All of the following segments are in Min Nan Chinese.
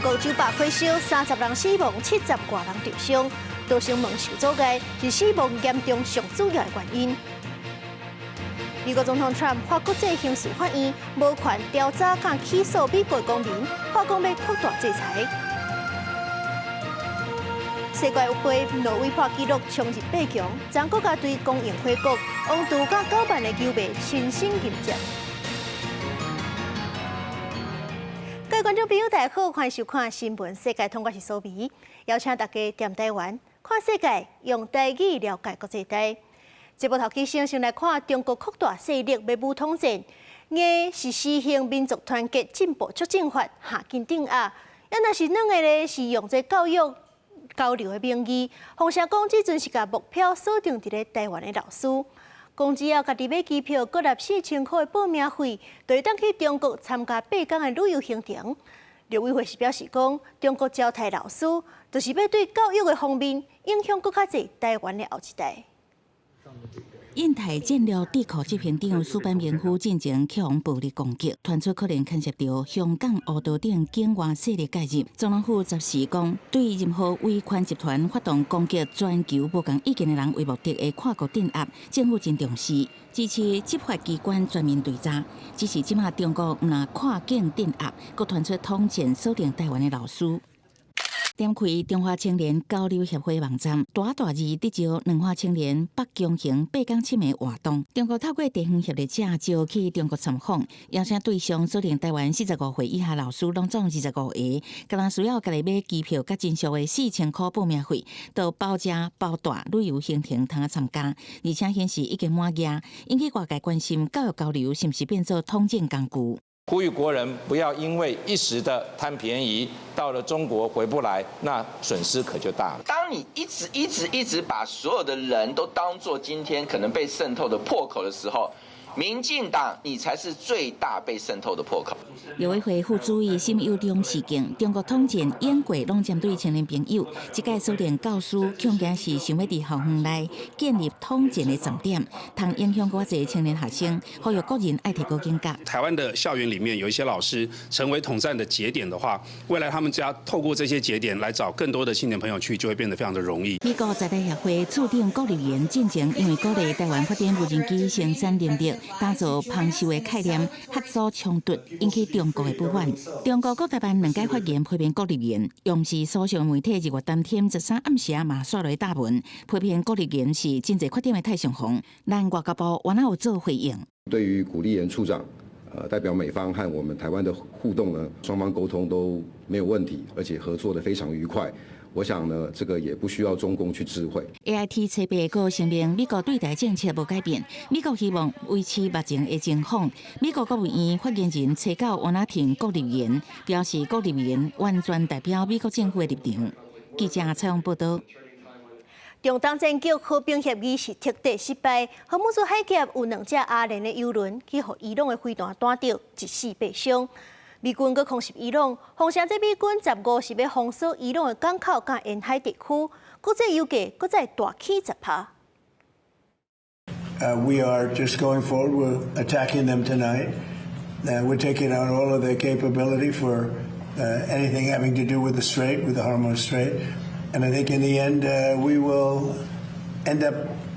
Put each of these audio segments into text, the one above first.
國酒吧火燒，30人死亡，70外人受傷，逃生門受阻礙是死亡嚴重上主要的原因。美國總統川普發國際刑事法院無權調查佮起訴美國公民，話講欲擴大制裁。世界杯挪威破紀錄衝入八強，昨國家隊攻贏火國，王杜佮9萬的球迷親身迎接。各位觀眾朋友，大家好，歡迎收看新聞世界通，我是蘇美，邀請大家踮台灣看世界，用台語了解國際大。節目頭起先先來看中國擴大勢力欲武統戰，硬是施行民族團結進步促進法下緊鎮壓，啊若是軟的咧，是用這教育交流的名義，風聲講這陣是共目標鎖定佇咧台灣的老師，講只要家己買機票，閣納4000塊的報名費，就會當去中國參加8天的旅遊行程。陸委會是表示講，中國招刣老師，就是欲對教育的方面影響閣較濟台灣的後一代。印太戰略智庫執行長矢板明夫進前予人暴力攻擊，傳出可能牽涉著香港烏道等境外勢力介入。總統府14講，對任何威權集團發動攻擊全球無仝意見的人為目的的跨國鎮壓，政府真重視，支持執法機關全面追查。只是這馬中國毋但跨境鎮壓，閣傳出統戰鎖定台灣的老師。點開中華青年交流協會網站，大大字得招兩岸青年北京行8天7暝活動。中國透過地方協力者招去中國參訪，邀請對象鎖定台灣45歲以下老師，攏總25個，敢若需要家己買機票佮真俗的4000塊報名費，到包食包蹛旅遊行程通參加，而且顯示已經滿額，引起外界關心教育交流是毋是變做統戰工具。呼籲國人不要因為一時的貪便宜，到了中國回不來，那損失可就大了。當你一直一直一直把所有的人都當做今天可能被滲透的破口的時候，民進黨你才是最大被滲透的破口。陸委會副主委沈友忠示警，中國統戰演過攏針對青年朋友，這屆鎖定教師，恐驚是想欲佇校園內建立統戰的站點，通影響閣濟青年學生，呼籲國人愛提高警覺。台灣的校園裡面有一些老師成為統戰的節點的話，未來他們只要透過這些節點來找更多的青年朋友去，就會變得非常的容易。美國在台協會處長郭立言進前因為鼓勵台灣發展無人機生產能力，打造芳獸的概念，嚇阻衝突，引起中國的不滿。中國國台辦兩擺發言批評郭立言，央視所屬媒體日月當天13暗時嘛煞來貼文，批評郭立言是真濟缺點的太上皇。咱外交部原來有做回應。對於古立言處長，代表美方和我們台灣的互動呢，雙方溝通都沒有問題，而且合作得非常愉快。我想呢，這個也不需要中共去知會。 AIT 冊閉閣聲明，美國對台政策無改變，美國希望維持目前的情況。美國國務院發言人吹到王那婷郭立言表示，郭立言完全代表美國政府的立場。記者採訪報道。中東戰局和平協議是徹底失敗，荷姆茲海峽有兩隻阿聯的油輪去予伊朗的飛彈彈著，一死八傷。美軍閣空襲伊朗，風聲這美軍15是欲封鎖伊朗的港口佮沿海地區，國際油價閣再大起10%。 We are just going forward. We're attacking them tonight. We're taking out all of their capability for anything having to do with the strait, with the Hormuz Strait. And I think in the end, we will end up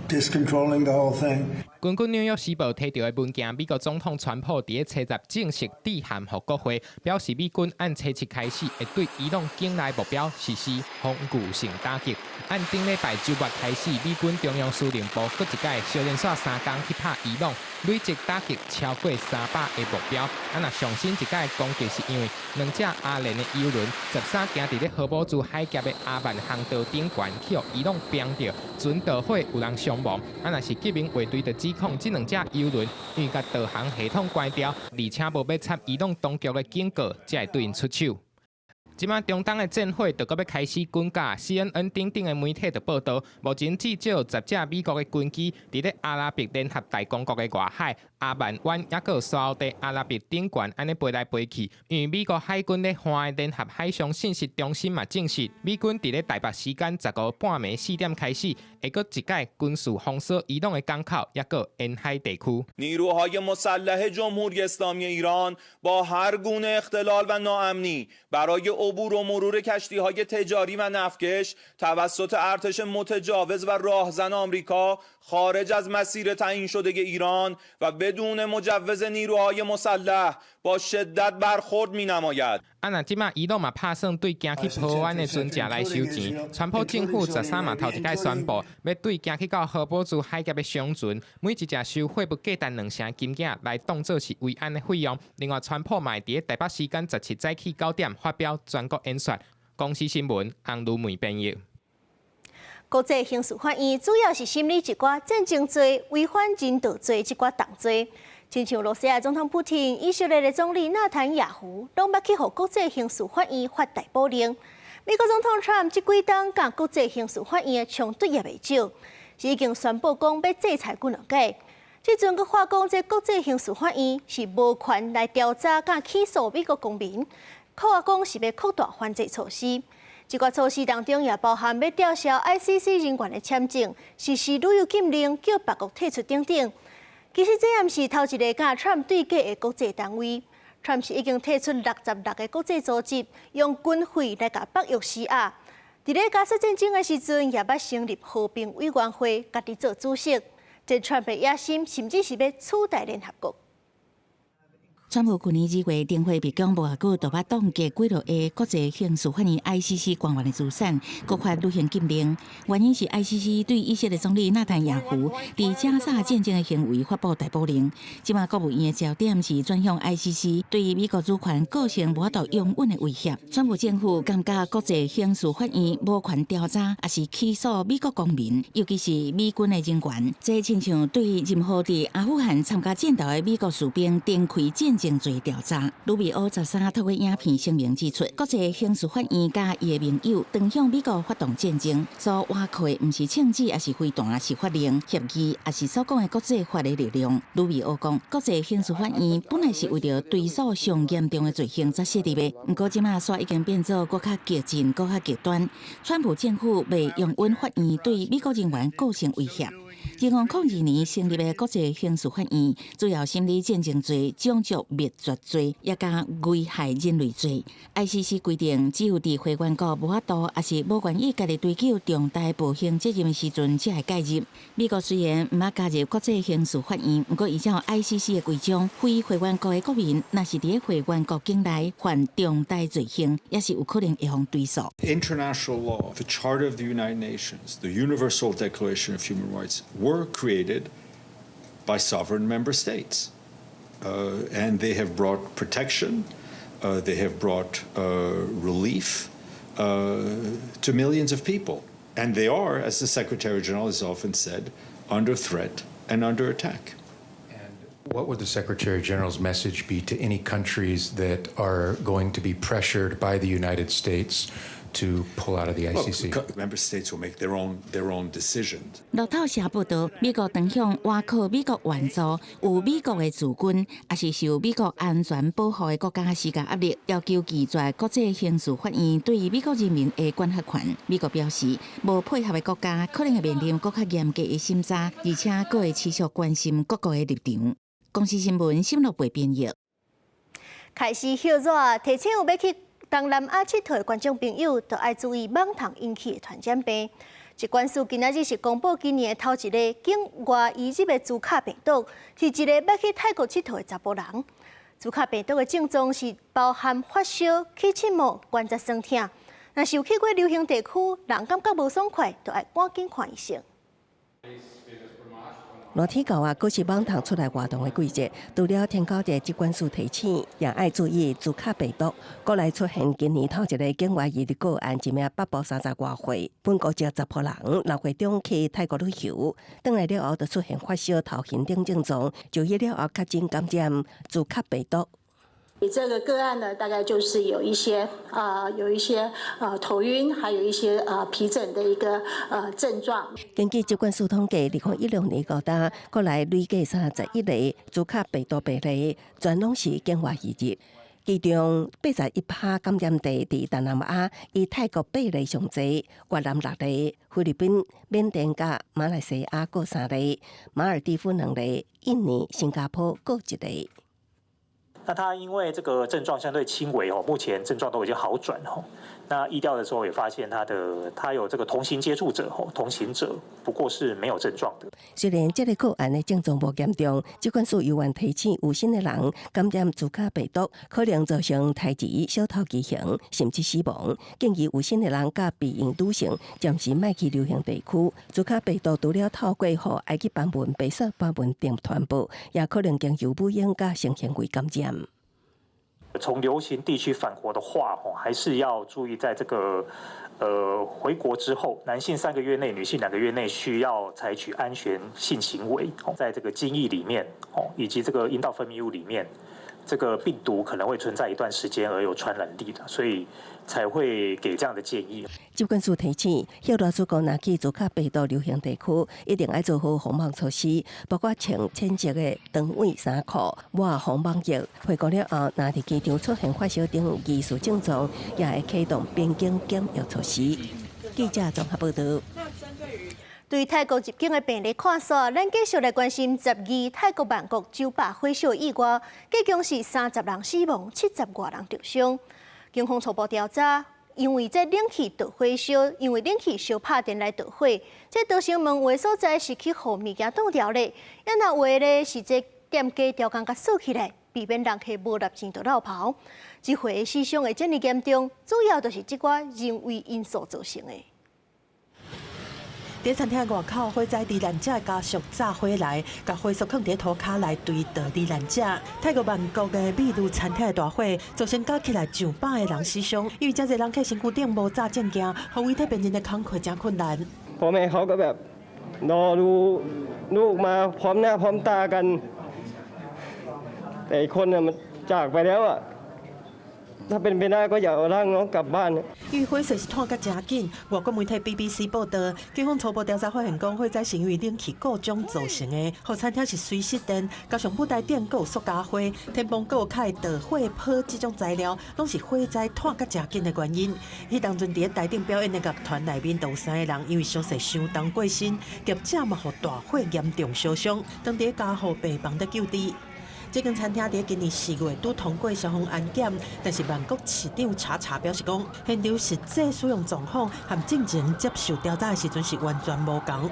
just controlling the whole thing. 根據紐約時報提著的文件，美國總統川普佇咧初十正式致函予國會，表示美軍按初七開始會對伊朗境內目標實施防禦性打擊。按頂禮拜週末開始，美軍中央司令部閣一擺相連紲3工去拍伊朗，累計打擊超過300個目標。啊，若上新一擺攻擊是因為兩隻阿聯的油輪13行佇咧荷姆茲海峽的阿曼航道頂懸，去予伊朗煏著，船著火有人傷亡。啊，若是革命衛隊就指控這兩隻油輪因為共導航系統關掉，而且無欲插伊朗當局的警告，才會對𪜶出手。這擺中東的戰火就閣欲開始滾價，CNN 等等的媒體就報道，目前至少10隻美國的軍機佇咧阿拉伯聯合大公國的外海、阿曼灣，抑閣沙烏地阿拉伯頂懸按呢飛來飛去。因為美國海軍咧看的聯合海上信息中心嘛證實，美軍佇咧台北時間15半暝4點開始，會閣一擺軍事封鎖伊朗的港口，抑閣沿海地區。 نیروهای مسلح جمهوری اسلامی ایران با هر گونه اختلال و ناامنی برای عبور و مرور کشتی های تجاری و نفتکش توسط ارتش متجاوز و راهزن آمریکا خارج از مسیر تعیین شده ایران و بدون مجوز نیروهای مسلح با شدت برخورد می نماید. 啊，若這馬伊朗嘛拍算對行去波灣的船隻來收錢。川普政府13嘛頭一擺宣布，欲對行去到荷姆茲海峽的商船，每一隻收貨物價值2成金額來當做是維安的費用。另外，川普嘛會佇咧台北時間17早起9點發表全國演說。公視新聞，洪如梅編譯。國際刑事法院主要是審理一寡戰爭罪、違反人道罪這寡重罪，親像羅西亞總統普廷、以色列的總理納坦雅胡，攏捌去予國際刑事法院發逮捕令。美國總統川普這幾冬佮國際刑事法院的衝突也袂少，是已經宣布講欲制裁幾兩擺。這陣閣話講，這國際刑事法院是無權來調查佮起訴美國公民，閣話講是欲擴大反制措施。這個措施當中也包含欲吊銷 ICC 人員的簽證、實施旅遊禁令、叫別國退出等等。其實這也毋是頭一个佮川普對決的國際單位，川普是已經退出66個國際組織，用軍費來共北約施壓。佇咧加沙戰爭的時陣，也捌成立和平委員會，家己做主席。這川普野心，甚至是欲取代聯合國。川普去年2月重回白宮無偌久，就捌凍結幾落个國際刑事法院 ICC 官員的資產，閣發旅行禁令。原因是 ICC 對以色列總理納坦雅胡佇加沙戰爭的行為發布逮捕令。這馬國務院的焦點是轉向 ICC 對美國主權構成無法度容忍的威脅。川普政府感覺國際刑事法院無權調查，抑是起訴美國公民，尤其是美軍的人員。這親像對任何佇阿富汗參加戰鬥的美國士兵展開戰爭罪調查。魯比歐13透過影片聲明指出，國際刑事法院佮伊的盟友當向美國發動戰爭，所倚靠的毋是槍支，抑是飛彈，是法令、協議，抑是所講的國際法的力量。魯比歐講，國際刑事法院本來是為著追訴上嚴重的罪行才設立的，毋過這馬煞已經變做閣較激進、閣較極端。川普政府袂容忍法院對美國人員構成威脅。2002年成立的國際刑事法院，主要審理戰爭罪、種族滅絕罪，抑佮危害人類罪。ICC 規定，只有佇會員國無法度，抑是無願意家己追究重大暴行責任的時陣，才會介入。美國雖然毋捌加入國際刑事法院，毋過依照 ICC 的規章，非會員國的國民，若是佇咧會員國境內犯重大罪行，也是有可能會予追訴。 International law, the Charter of the United Nations, the Universal Declaration of Human Rights were created by sovereign member states. And they have brought protection, they have brought relief to millions of people. And they are, as the Secretary General has often said, under threat and under attack. And what would the Secretary General's message be to any countries that are going to be pressured by the United States to pull out of the ICC? Look, member states will make their own decisions. 路透社報道，美國當向倚靠美國援助、有美國的駐軍，抑是受美國安全保護的國家施加壓力，要求拒絕國際刑事法院對美國人民的管轄權。美國表示，無配合的國家可能會面臨閣較嚴格的審查，而且閣會持續關心各國的立場。公視新聞沈樂貝編譯。開始歇熱，提醒有欲去東南亞𨑨迌的觀眾朋友，就愛注意蠓蟲引起的傳染病。疾管署今仔日是公布今年的頭一个境外移入的茲卡病毒，是一个欲去泰國𨑨迌的查埔人。茲卡病毒的症狀是包含發燒、起刺毛、關節痠疼。若是有去過流行地區，人感覺無爽快，就愛趕緊看醫生。熱天到啊，閣是蠓蟲出來活動的季節。除了天狗節疾管署提醒，也愛注意茲卡病毒。國內出現今年頭一个境外移入個案，一名北部30外歲本國籍查埔人，6月中去泰國旅遊，轉來了後就出現發燒、頭暈等症狀，就醫了後確診感染茲卡病毒。你這個個案呢，大概就是有一些頭暈，還有一些皮疹的一個症狀。根據疾管署統計，2016年到今，國內累計31例茲卡病毒病例，全攏是境外移入。其中81%感染地佇東南亞，以泰國八例上濟，越南六例，菲律賓、緬甸佮馬來西亞各三例，馬爾地夫兩例，印尼、新加坡各一例。那他因為這個症狀相對輕微哦，目前症狀都已經好轉哦。那疫調的時候也發現他有這個同行接觸者吼，同行者不過是沒有症狀的。雖然這個個案的症狀無嚴重，疾管署猶原提醒有身的人感染茲卡病毒，可能造成胎兒小頭畸形，甚至死亡。建議有身的人佮備孕女性暫時莫去流行地區。茲卡病毒除了透過予埃及斑蚊、白色斑蚊等傳播，也可能經由母嬰佮性行為感染。從流行地區返國的話，吼，還是要注意，在這個，回國之後，男性3個月內，女性2個月內需要採取安全性行為。在這個精液裡面，哦，以及這個陰道分泌物裡面，這個病毒可能會存在一段時間而有傳染力的，所以才會給這樣的建議。疾管署提醒，歇熱出國若去茲卡病毒流行地區，一定愛做好防範措施，包括穿淺色的長尾衫褲、抹防蚊液。回國了後，若佇機場出現發燒等疑似症狀，也會啟動邊境檢疫措施。記者綜合報道。對泰國入境的病例看煞，咱繼續來關心12泰國曼谷酒吧火燒意外，計共是30人死亡，70外人著傷。警方初步調查，因為這冷氣導火燒，因為冷氣燒拍電來導火，這逃生門有的所在是去予物件擋牢咧，啊若有的咧是這店家刁工共鎖起來，避免人客無納錢就落跑。這回死傷會遮爾嚴重，主要就是這寡人為因素造成的。佇餐廳外口，火災罹難者的家屬紮火來，共火束囥佇塗跤來追悼罹難者。泰國曼谷的美女餐廳的大火，造成加起來上百个人死傷，因為遮濟人客身軀頂無紮證件，予遺體辨認的工課誠困難。พ่อแม่เขาก็แบบรอดูลูกมาพร้อมหน้าพร้อมตากันแต่อีกคนน่ะมันจากไปแล้วอ่ะถ้าเป็นไปได้ก็อยากเอาร่างน้องกลับบ้าน。因為火勢是湠甲誠緊，外國媒體 BBC 報道，警方初步調查發現，講火災是因為冷氣故障造成的，予餐廳是隨失電，加上舞台頂閣有塑膠花、天棚閣有較會導火泡這種材料，攏是火災湠甲誠緊的原因。彼當陣佇咧台頂表演的樂團內面，就有三個人因為傷勢傷重過身，業者嘛予大火嚴重燒傷，當佇咧加護病房咧救治。這間餐廳佇今年4月拄通過消防安檢，但是曼谷市長查查表示講，現場實際使用狀況和進前接受調查的時陣是完全無仝。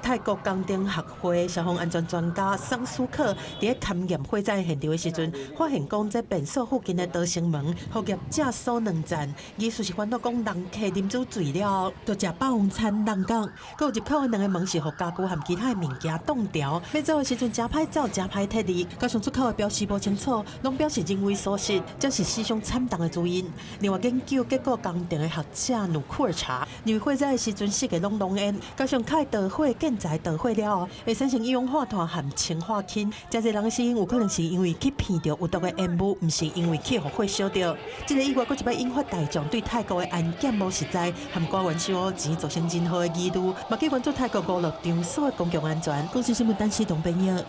泰國工程學會消防安全專家桑蘇克佇咧勘驗火災現場的時陣，發現講這便所附近的逃生門，予業者鎖兩層，意思是煩惱講人客啉酒醉了後，就食霸王餐人工。閣有入口的兩个門是予家具和其他的物件擋牢，欲走的時陣誠歹走，誠歹撤離。加上出口的標示無清楚，攏表示人為疏失，這是死傷慘重的主因。另外，研究結果工程的學者努庫爾查認為火災的時陣四界攏濃煙，加上較會導火建材導火了後，會產生一氧化碳和氰化氫，遮濟人的死因有可能是因為去鼻著有毒的煙霧，毋是因為去予火燒著。這个意外閣一擺引發大眾對泰國的安檢無實在，和官員收錢造成任何的疑慮，嘛去關注泰國娛樂場所的公共安全。公視新聞陳思彤編譯。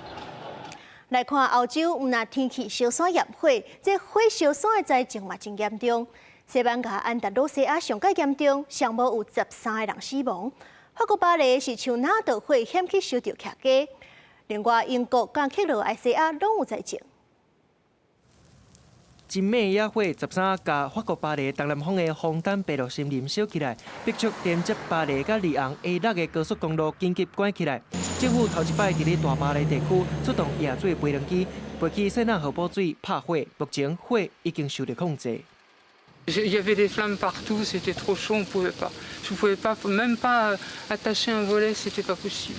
來看歐洲，毋但天氣燒山炎火，這火燒山的災情嘛真嚴重。西班牙安達魯西亞上蓋嚴重，上無有13個人死亡。法國巴黎是像若著火險去燒著徛家。另外，英國佮克羅埃西亞攏有災情。真猛野火13共法國巴黎東南方的楓丹白露森林燒起來，逼出連接巴黎佮里昂 A 六个高速公路緊急關起來。政府頭一擺佇咧大巴黎地區出動野水飛輪機，飛起塞納河補水拍火，目前火已經受到控制。 Il y avait des flammes partout, c'était trop chaud, on pouvait pas. Je pouvais pas, même pas attacher un volet, c'était pas possible.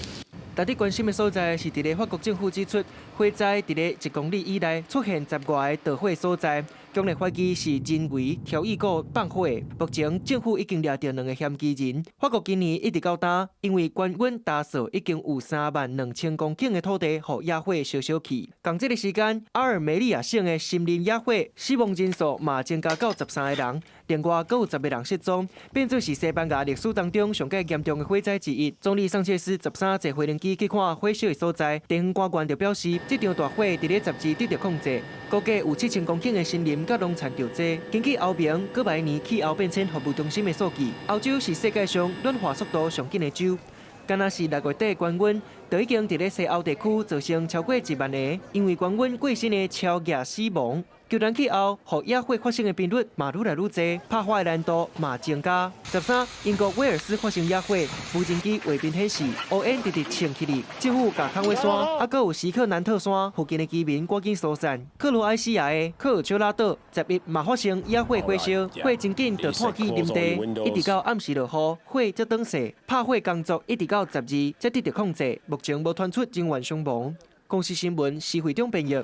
值得關心的所在是，佇咧法國政府指出，火災佇咧1公里以內出現10外个著火所在，強烈懷疑是人為挑意過放火的。目前政府已經掠著兩个嫌疑人。法國今年一直到今，因為高溫乾燥，已經有3萬2千公頃的土地予野火燒燒去。仝這个時間，阿爾梅利亞省的森林野火死亡人數嘛增加到13個人，另外閣有10個人失蹤，變做是西班牙歷史當中上蓋嚴重的火災之一。總理桑切斯13坐飛機去看火燒的所在，地方官員就表示，這場大火佇咧12得著控制，估計有7000公頃的森林佮農田著災。根據歐盟閣百年氣候變遷服務中心的數據，歐洲是世界上暖化速度上緊的洲。敢若是6月底高溫，就已經佇咧西歐地區造成超過1萬個因為高溫過身的超額死亡。極端氣候，予野火發生的頻率嘛愈來愈濟，拍火的難度嘛增加。13，英國威爾斯發生野火，無人機畫面顯示烏煙直直衝起來，政府共康威山，猶閣有斯克南特山附近的居民趕緊疏散。克羅埃西亞的科爾丘拉島11嘛發生野火火燒，火真緊就湠去林地，一直到暗時落雨，火才轉細。拍火工作一直到12才得著控制，目前無傳出人員傷亡。公視新聞施惠中編譯。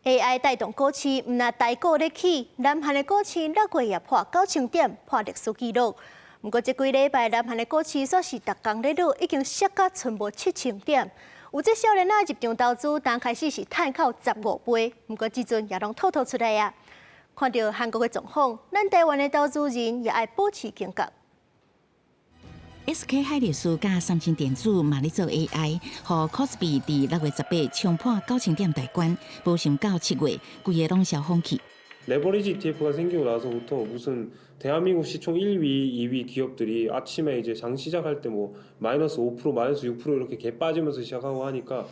AI 帶動股市，毋但台股咧起，南韓的股市6月也破9000點，破歷史紀錄。毋過這幾禮拜，南韓的股市煞是逐工咧落，已經摔甲賰無7000點。有這少年仔入場投資，剛開始是趁到15倍，毋過這陣也攏吐吐出來啊！看著韓國的狀況，咱台灣的投資人也愛保持警覺。 SK 海力士佮三星電子嘛咧做 AI，予科斯比佇6月18衝破9000點大關，無想到7月規个攏消風去。 레버리지 ETF가 생기고 나서부터 무슨 대한민국 시총 1위, 2위 기업들이 아침에 이제 장 시작할 때 뭐 마이너스 5%, 마이너스 6% 이렇게 개 빠지면서 시작하고 하니까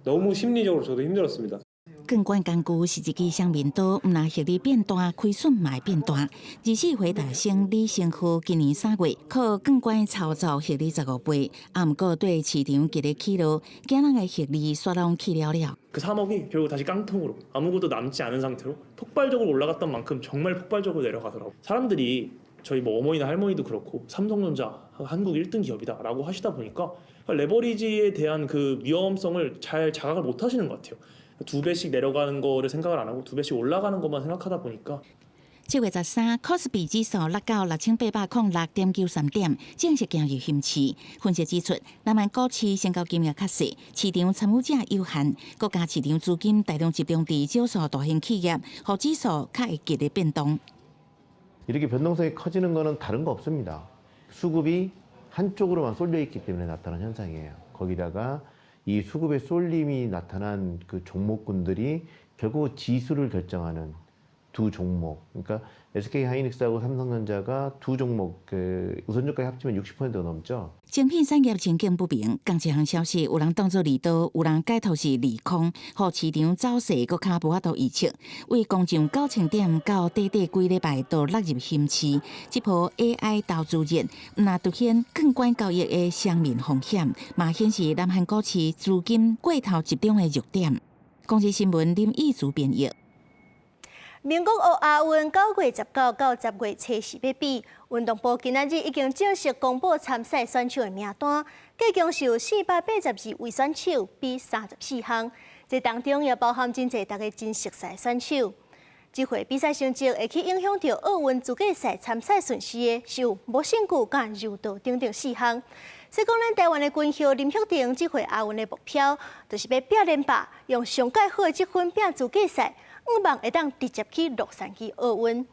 너무 심리적으로 저도 힘들었습니다. 槓桿工具是一支雙面刀，毋但獲利變大，虧損嘛會變大。24歲大學生李成浩今年3月靠槓桿操作獲利15倍，啊，毋過對市場激烈起落，驚人的獲利煞攏去了了。 그 3억이 결국 다시 깡통으로 아무것도 남지 않은 상태로 폭발적으로 올라갔던 만큼 정말 폭발적으로 내려가더라고. 사람들이 저희 뭐 어머니나 할머니도 그렇고 삼성전자 한국 1등 기업이다라고 하시다 보니까 레버리지에 대한 그 위험성을 잘 자각을 못 하시는 것 같아요. 2배씩 내려가는 거를 생각을 안 하고 2배씩 올라가는 것만 생각하다 보니까 7月13，科斯比指數落到6806.93點，正式進入熊市。分析指出，南韓股市成交金額較細，市場參與者有限，國家市場資金大量集中佇少數大型企業，予指數較會激烈變動。 이렇게 변동성이 커지는 거는 다른 거 없습니다. 수급이 한쪽으로만 쏠려 있기 때문에 나타난 현상이에요. 거기다가 이 수급의 쏠림이 나타난 그 종목군들이 결국 지수를 결정하는 두 종목, 그러니까 SK 하이닉스하고 삼성전자가 두 종목 그 우선주까지 합치면 60%가 넘죠. 晶片產業前景不明，仝一項消息，有人當作利多，有人解讀是利空，予市場走勢閣較無法度預測。為攻上9000點到短短幾禮拜就落入熊市，這波 AI 投資熱，毋但凸顯槓桿交易的雙面風險，嘛顯示南韓股市資金過頭集中的弱點。公視新聞林義祖編譯。名古屋亞運9月19到10月初四欲比，運動部今仔日已經正式公布參賽選手的名單，計共是有482位選手，比34項。這當中也包含真濟大家真熟悉的選手。這回比賽成績會去影響著奧運資格賽參賽順序的，是有魔性球佮柔道等等四項。所以講，咱台灣的軍校林旭庭這回亞運的目標，就是欲拼連霸，用上蓋好的積分拼資格賽。向望會當直接去洛杉磯奧運。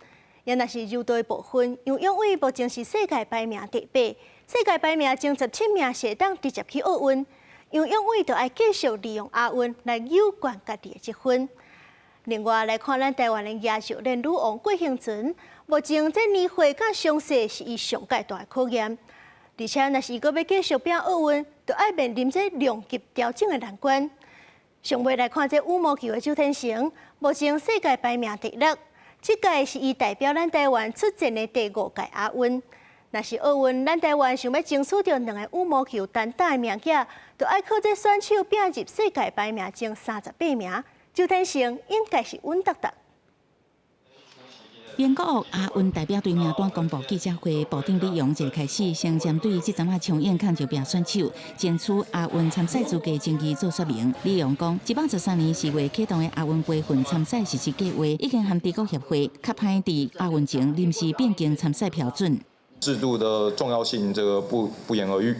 也若是柔道的部分，楊勇緯目前是世界排名第八，世界排名前17名是會當直接去奧運。楊勇緯就愛繼續利用亞運來扭轉家己的積分。另外來看，咱台灣的舉重女王郭婞淳，目前這年歲佮傷勢是伊上蓋大的考驗。而且，若是伊閣欲繼續拼奧運，就愛面臨這量級調整的難關。上尾來看這羽毛球的周天成，目前世界排名第六，這屆是伊代表咱台灣出戰的第五屆亞運。若是奧運，咱台灣想欲爭取著兩个羽毛球單打的名額，就愛靠這選手拼入世界排名前38名。周天成應該是穩當當。英國亞運代表隊名單公布記者會，部長李勇一開始先針對這陣仔衝勇抗疾病選手爭取亞運參賽資格爭議做說明。李勇講，113年4月啟動的亞運培訓參賽實施計劃，已經和中國協會較歹佇亞運前臨時變更參賽標準。制度的重要性，這個不言而喻。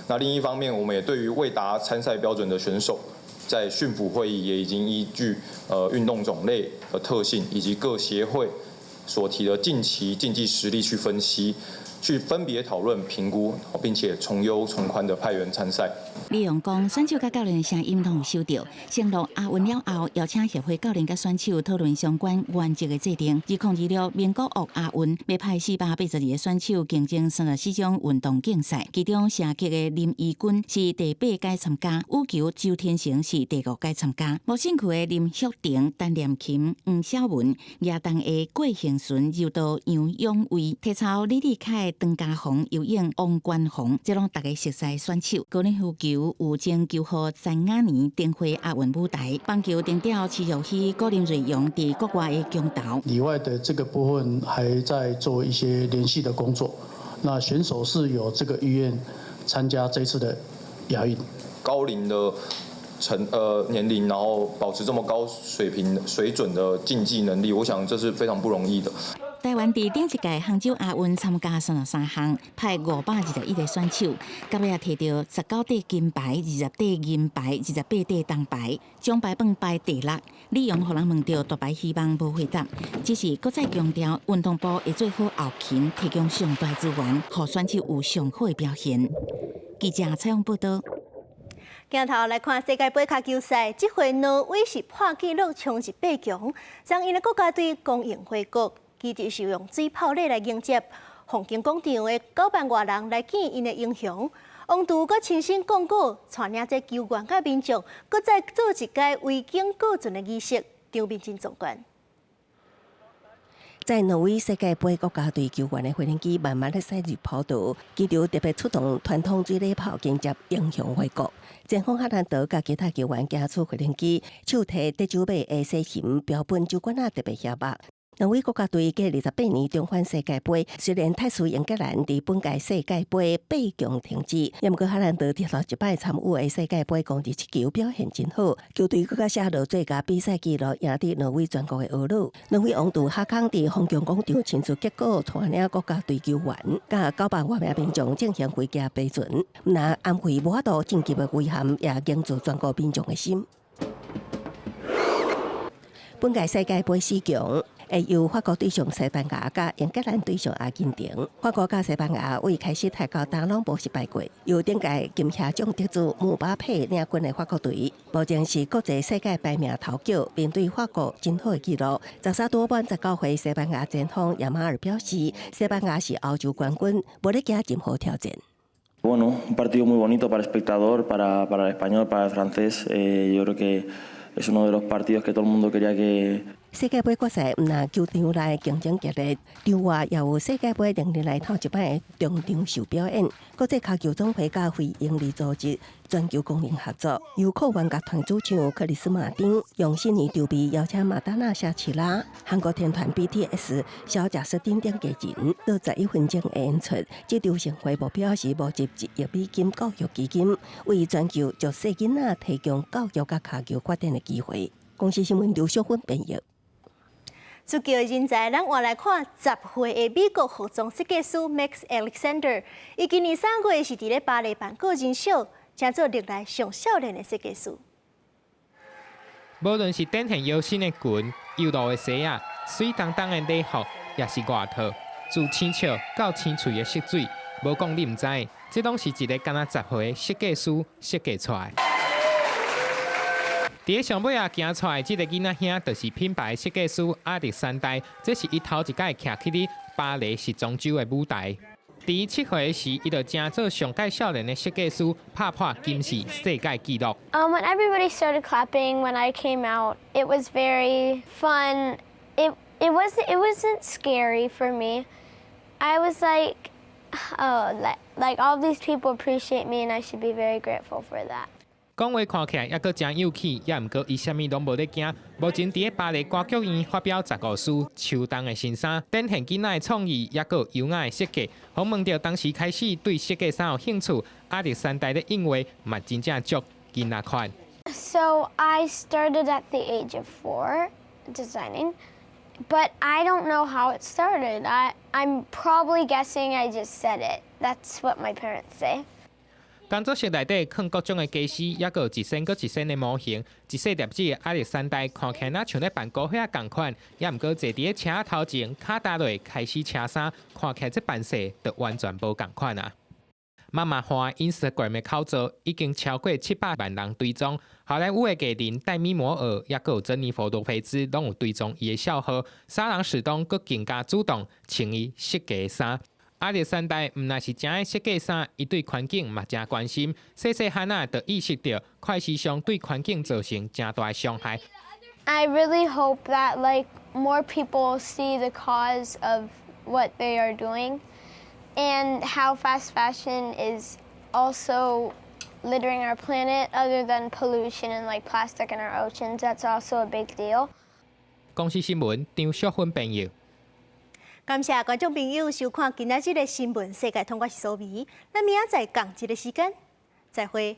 那另一方面，我們也對於未達參賽標準的選手，在訓輔會議也已經依據運動種類的特性以及各協會所提的近期競技實力去分析，去分別討論評估，並且從優從寬的派員參賽。李勇講，選手佮教練的聲音攏有收著，承諾亞運了後，邀請協會教練佮選手討論相關原則的制定。2026名古屋亞運欲派482個選手競爭34種運動競賽，其中射擊的林怡君是第八屆參加，羽球周天成是第五屆參加。無興趣的林旭婷、陳念琴、黃小文、舉重的郭幸純、柔道楊勇緯、體操李立凱、張家宏、游泳王冠宏，這攏大家熟悉選手。高爾夫球有前球后詹雅妮登回亞運舞台，棒球定調徐若曦、郭林瑞陽佇國外的強投。里外的這個部分還在做一些聯繫的工作。那選手是有這個意願參加這次的亞運。高齡的成年齡，然後保持這麼高水平水準的競技能力，我想這是非常不容易的。台灣佇頂一屆杭州亞運參加33項，派521個選手，到尾仔提著19塊金牌、20塊銀牌、28塊銅牌，獎牌榜排第六。李勇予人問著奪牌希望無回答，只是閣再強調運動部會做好後勤，提供上大資源，予選手有上好的表現。記者採訪報導。鏡頭來看世界盃跤球賽，這回挪威是破紀錄衝入八強，將𪜶的國家隊光榮回國。其實是用水炮禮來迎接黃金廣場的9萬外人來見𪜶的英雄。王儲閣親身講過，帶領這球員佮民眾，閣再做一屆維京過船的儀式，場面真壯觀。在挪威世界盃國家隊球員的飛行機慢慢咧駛入跑道，機場特別出動傳統水禮炮迎接英雄回國。前鋒哈蘭德佮其他球員行出飛行機，手提得獎馬的西芹標本酒罐仔特別顯目。挪威國家隊隔28年重返世界盃，雖然大輸英格蘭佇本屆世界盃八強停止，毋過哈蘭德佇頭一擺參與的世界盃攻入七球表現真好，球隊閣較寫落最佳比賽紀錄，贏得挪威全國的呵咾。挪威王儲哈康佇皇宮廣場親自接過帶領國家隊球員，佮9萬外名民眾進行飛機飛船，毋但安慰無法度晉級的遺憾，也凝聚全國民眾的心。本屆世界盃四強會由法國對上西班牙，佮英格蘭對上阿根廷。法國佮西班牙為開始踢到今攏無失敗過。由頂屆金靴獎得主姆巴佩領軍的法國隊，目前是國際世界排名頭號，面對法國真好的紀錄。13拄滿19歲西班牙前鋒亞馬爾表示，西班牙是歐洲冠軍，無咧驚任何挑戰。 Bueno, un partido muy bonito para el espectador, para el español, para el francés. Yo creo que es uno de los partidos que todo el mundo quería que 世界盃決賽毋但球場內競爭激烈，場外也有世界盃歷年來頭一擺的中場秀表演。國際跤球總會佮非營利組織全球公民合作，由酷玩樂團主唱克里斯馬丁用新年籌備邀請馬丹娜、夏奇拉、韓國天團 BTS、小賈斯汀等藝人，做11分鐘的演出。這場盛會目標是募集1億美金教育基金，為全球弱勢囡仔提供教育佮跤球發展的機會。公視新聞劉淑芬編譯。足球人才，咱換來看10歲的美國服裝設計師 Max Alexander，伊今年3月是佇咧巴黎辦個人秀，成做歷來上少年的設計師。無論是展現腰身的裙、幼露的鞋仔、媠當當的禮服，抑是外套，自生笑到青喙的色水，無講你毋知，這攏是一个敢若10歲的設計師設計出來。佇咧上尾仔行出來，這个囡仔兄就是品牌設計師亞歷山大，這是伊頭一擺徛起佇巴黎時裝週的舞台。佇7歲時，伊就成做上蓋少年的設計師，拍破金氏世界紀錄。 When everybody started clapping when I came out, it was very fun. It wasn't scary for me. I was like, oh, like all these people appreciate me, and I should be very grateful for that. 講話看起來猶閣誠有氣，猶毋過伊啥物攏無咧驚。目前佇咧巴黎歌劇院發表15書秋冬的新衫，展現囡仔的創意，猶閣有優雅的設計。訪問著當時開始對設計衫有興趣，亞歷山大咧認為嘛真正足囡仔款。 So I started at the age of 4 designing, but I don't know how it started. I'm probably guessing I just said it. That's what my parents say. 工作室內底囥各種的家私，猶閣有一身閣一身的模型。一細粒子的亞歷山大看起來若像咧扮孤歲仔仝款，猶毋過坐佇咧車頭前，跤踏落開始車衫，看起來這扮勢就完全無仝款啊！媽媽花 Instagram 的口座已經超過700萬人追蹤，好萊塢的藝人黛米摩爾，猶閣有珍妮佛羅培茲，攏有追蹤伊的帳號。莎朗史東閣更加主動穿伊設計衫。亞歷山大毋但是誠愛設計衫，伊對環境嘛誠關心。細細漢仔就意識著快時尚對環境造成誠大的傷害。 I really hope that like more people see the cause of what they are doing and how fast fashion is also littering our planet other than pollution and like plastic in our oceans. That's also a big deal. 公視新聞張淑芬編譯。感謝觀眾朋友收看今仔日的新聞世界通，我是蘇美。咱明仔載仝一个時間，再會。